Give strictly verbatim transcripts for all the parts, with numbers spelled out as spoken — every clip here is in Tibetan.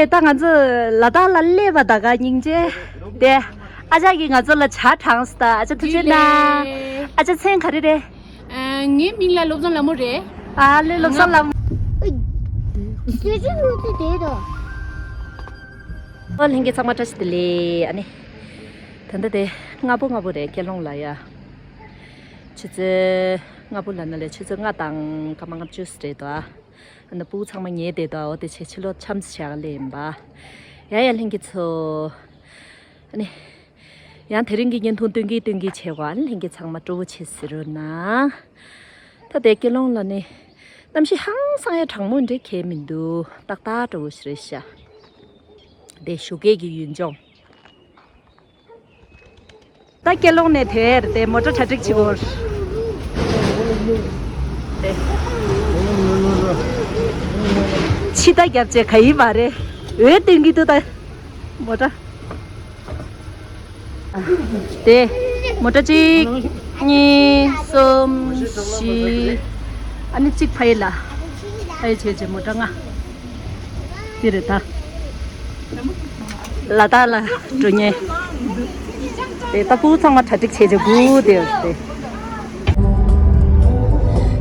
ད་ང་ཚོ་ལ་དྭགས་ལ་སླེབས་པ་ད་ག་སྙིང་རྗེ། དེ་ཨ་ཅག་གིས་ང་ཚོ་ལ་ཇ་དྲངས་སོང་། ད་ཨ་ཅག་ཐུགས་རྗེ་གནང་། ཨ་ཅག་མཚན་ག་རེ་རེད། ཨ། ངའི་མིང་ལ་བློ་བཟང་ལྷ་མོ་རེད། ཨ་ལེ། བློ་བཟང་ལྷ་མོ། ཨོ། ལྷན་རྒྱས་ཚང་མ་བཀྲ་ཤིས་བདེ་ལེགས། ཨ་ནི། ད་ལྟ་དེ་སྔ་པོ་སྔ་པོ་རེད། སྐྱེ་སློང་ལ་ཡ། ཆུ་ཚོད་སྔ་པོ་ལབ་ན་ལས་ཆུ་ཚོད་ལྔ་དང་སྐར་མ་ལྔ་བཅུ་རེད་དོ། ཨ་ནི་སྤུ་གུ་ཚང་མ་ཉལ་བསྡད་དོ། འོ་དེ་བྱས་ཕྱི་ལོགས་འཆམ་ཙམ་བྱེད་ཡག་སླེབས་ཡིན་པ། ཡ་ཡ། ལྷན་རྒྱས་ཚོ། ཨ་ནི། ཡང་དེ་རིང་གི་བརྙན་ཐུང་སྟོན་གྱིན་སྟོན་གྱིན་བྱེད་དགོས། ཨ་ནི་ལྷན་རྒྱས་ཚང་མ་སྤྲོ་བོ་བྱེད་གཟིགས་རོགས་གནང་། ད་ལྟའི་སྐྱེ་སློང་ལ་ནི་གནམ་གཤིས་ཧང་སང་ཡ་གྲང་མོ་འདྲ་གང་ཡང་མི་འདུག་ཏག་ཏག་སྤྲོ་བོ་ཞིག་རེད་ཤག་དེ་བཞུགས་སའི་གི་ཡུལ་ལྗོངས། ད་སྐྱེ་སློང་ནས་དེར་དེ་མོ་ཊ་གྲ་སྒྲིག་བྱེད་དགོས། ཕྱི་ལྟ་རྒྱབ་བྱས་ག་ཡིན་པ་རེད། འོད་སྟོན་གྱི་འདུག་ད་མོ་ཊ། དེ་མོ་ཊ་གཅིག་གཉིས། གསུམ། བཞི། ཨ་ནི་གཅིག་ཕ་ཡི་ལ། ཕ་ཡི་བྱས་བྱས་མོ་ཊ་ལྔ། དེ་རེད་ད། ལ་དྭགས་ལ་འགྲོ་མཁན། དེ་ད་སྤུ་གུ་ཚང་མ་གྲ་སྒྲིག་བྱས་བྱས་སྒུག་བསྡད་ཡོད་རེད།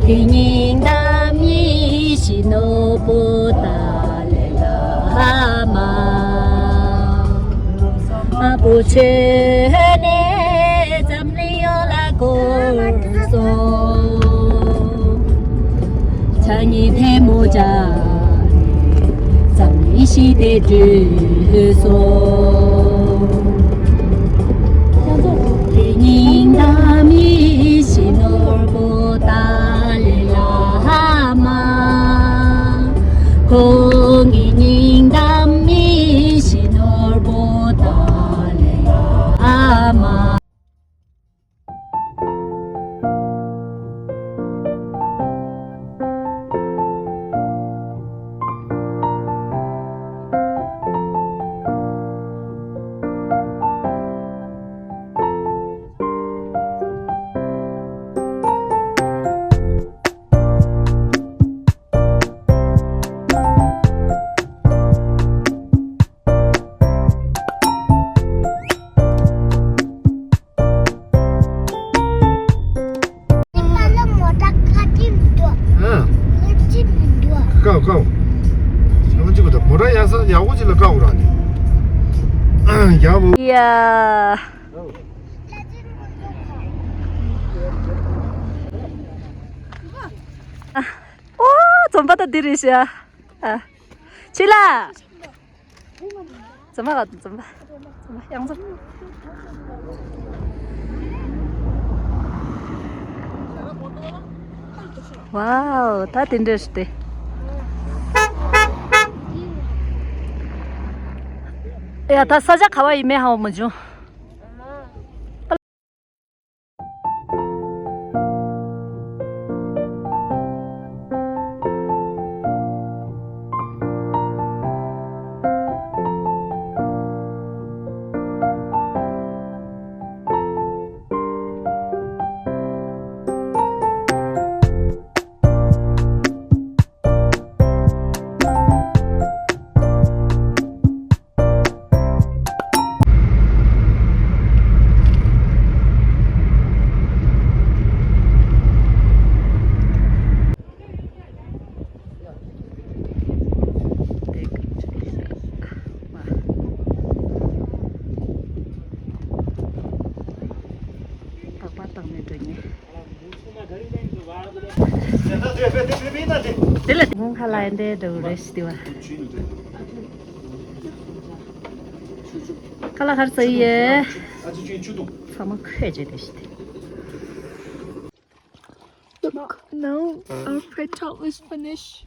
དེ་ཉིན་ད་མི་ཤི་ནོ་པོ་ད་ལེ་ལ་མ། ཨ་པོ་ཆེ་ནེ་འཛམ་གླིང་ཡོངས་ལ་བསྐོར་སོང་། ཆ་ཉི་ཐལ་མོ་སྦྱར་ནས་འཛམ་གླིང་ཞི་བདེ་བསྐྲུན་སོང་། དེ་ཉིན་ད་མི་ཤི་ནོར་བུ་ཏཱ་ལའི་བླ་མ། ཁོང་གི་སྙིང་གཏམ་མི་ཤི་ནོར་བུ་ཏཱ་ལའི་བླ་མ། ཉི་མ་ལ་མོ་ཊ་ཁ་ཅིག་འདུག་ཨ། ཁ་ཅིག་མི་འདུག་ཀའོ་ཀའོ། ཡག་པོ་ཅིག་གོ་ད་མོ་ཊ་ཡག་ས་ཡག་པོ་ཅིག་ལ་ཀའོ་ར་ནི། ཡག་པོ། ཡ། ཨ། ཨོ། འཛོམས་པ་ད་འདི་རེད་ཤག་ཨ། ཕྱི་ལ། འཛོམས་པ་ལ་འཛོམས་པ། འཛོམས་པ་ཡང་འཛོམས། ཝའོ། ད་དེ་འདྲ་ཞིག་སྟེ། ཡ། ད་ས་ཆ་ག་བ་ཡིན་མིན་ཧ་གོ་མ་བྱུང་། པགས་པ་བཏང་ནས་འགྲོ་ཉེན། དེ་ལ་སྔོན་ཁ་ལ་ཡན་དེ་འགྲོ་རེ་ཞིག་དེ་བ། ཁ་ལ་ཁར་ཚ་ཡེ། ཚང་མ་ཁོས་བྱས་དེ་ཞིག་དེ། Look, now our petrol is finished.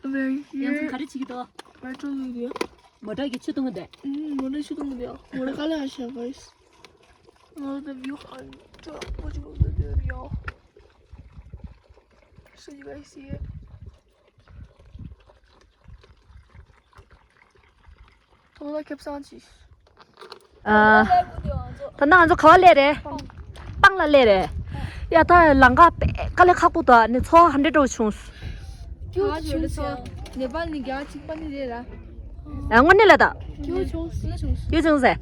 We're ཡང་ཚང་ག་རེ་བྱེད་ཀྱི་འདུག petrol ཡོད། མོ་ཊ་གི་ཆུ་བཏུང་གི་འདུག་ཨུམ། མོ་ཊ་ཆུ་བཏུང་གི་འདུག་མོ་ཊ་ཁ་ལ་ཤ་བར། Now the view on top. What you gonna do, y'all? So you guys see it? ཐོག་ལ་ཁེབས་སང་ཅི། ཨ། ད་ནང་ང་ཚོ་ག་བ་སླེབས་རེད། སྤང་ལ་སླེབས་རེད། ཡ། ད་ལམ་ཁ་དཔེ་དཀའ་ལས་ཁག་པོ་འདུག་ཨ་ནི་ཚོར་བ་ཧ་འདྲེ་འདྲ་བོ་བྱུང་། ཁྱོད་ཆུང་ཟེར། ནེ་པཱལ་ནི་རྒྱ་གཅིག་པ་ནི་རེད་ར། ཨ་དངོས་གནས་ལ་ད། ཁྱོད་ཆུང་ཟེར། ཁྱོད་ཆུང་ཟེར།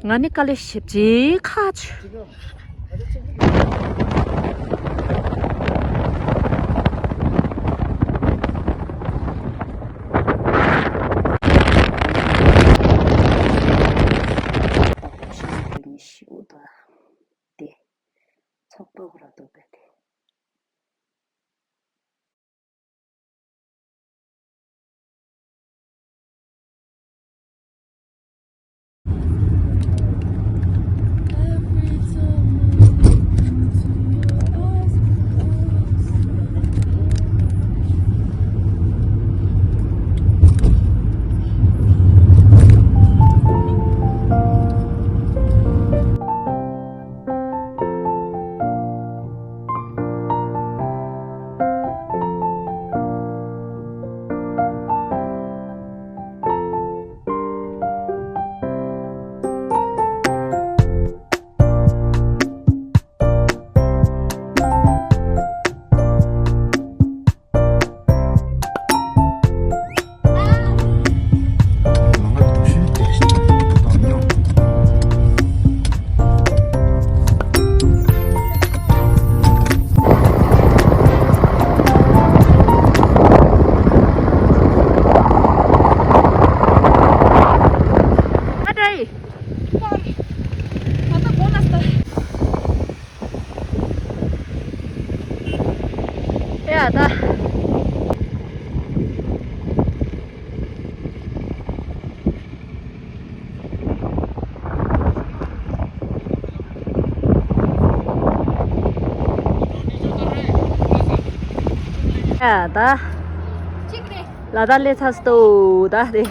ང་ནི་དཀའ་ལས་ཞེ་པོ་ཅིག་ཁག་བྱུང་། ཚོགས་པ་ཁོ་ར་ཏོ་པེ་ཏེ། ཡ་ད། ཡ་ད། ལ་དྭགས་སླེབས་ཚར་སོང་ད་དེ།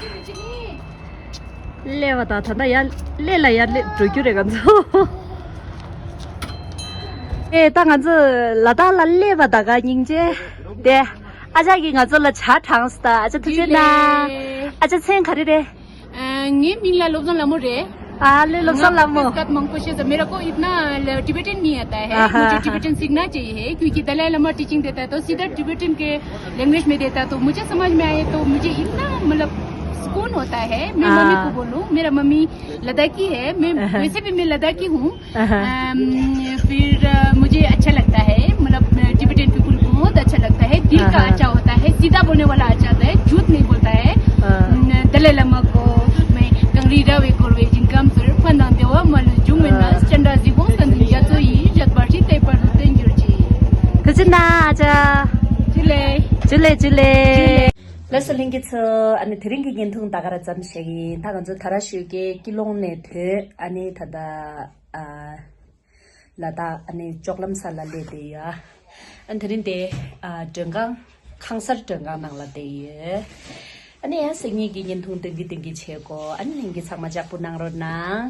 སླེབས་པ་དང་ད་ལྟ་ཡར་སླེབས་ལ་ཡར་སླེབས་འགྲོ་རྒྱུ་རེད་ང་ཚོ། ཨེ་ད་ང་ཚོ་ལ་དྭགས་ལ་སླེབས་པ་ད་ག་སྙིང་རྗེ། དེ་ཨ་ཅག་གིས་ང་ཚོ་ལ་ཇ་དྲངས་སོང་ད། ཨ་ཅག་ཐུགས་རྗེ་གནང་། ཨ་ཅག་མཚན་ག་རེ་རེད། ངའི་མིང་ལ་བློ་བཟང་ལྷ་མོ་རེད། ཨ་ལེ་བློ་བཟང་ལྷ་མོ། ང་ཀ་མང་པོ་ཤེས་ས། मेरे को इतना ल- टिबेटन नहीं आता है। हाँ, हाँ, मुझे हाँ। टिबेटन सीखना चाहिए, क्योंकि दलाई लामा टीचिंग देता है तो सीधा टिबेटन के लैंग्वेज में देता है, तो मुझे समझ में आए तो मुझे इतना मतलब सुकून होता है। मैं मम्मी को हाँ। बोलूँ, मेरा मम्मी लद्दाखी है, मैं वैसे भी मैं लद्दाखी हूँ। हाँ। अम, फिर अ, मुझे अच्छा लगता है, मतलब अ, टिबेटन पीपल को बहुत अच्छा लगता है। दिल का हाँ, हाँ। अच्छा होता है, सीधा बोलने वाला अच्छा होता है, झूठ नहीं बोलता है। हाँ। न- दलाई लामा को मैं कंगरी रावे कोरवे जिनकम सर फंदान देवा मल जुमेना हाँ। चंदा जीवो संदिंग जतो ही जत बाटी ते पर तेंजुर जी। ཐུགས་རྗེ་གནང་ཨ་ཅག་ཇུ་ལེ། ཇུ་ལེ་ཇུ་ལེ། ལགས་སོ་ལྷན་རྒྱས་ཚོ། ཨ་ནི་དེ་རིང་གི་བརྙན་ཐུང་ད་ག་རང་ཙམ་བྱེད་ཀྱི་ཡིན། ད་ང་ཚོ་དྷ་ར་ཤོད་ཀྱི་ཀི་ལོང་ནས་ཐོན། ཨ་ནི་ད་ལྟ་ཨ། ལ་དྭགས་ཨ་ནི་ལྕོག་ལམ་ས་ལ་སླེབས་བསྡད་ཡོད། ཨ་ནི་དེ་རིང་དེ་ཨ་མགྲོན་ཁང་ཁང་གསར་མགྲོན་ཁང་ནང་ལ་བསྡད་ཡོད། ཨ་ནི་ཡང་སང་ཉིན་གྱི་བརྙན་ཐུང་སྟོན་གི་སྟོན་གི་བྱེད་དགོས། ཨ་ནི་ལྷན་རྒྱས་ཚང་མ་ལྕགས་པོ་གནང་རོགས་གནང་།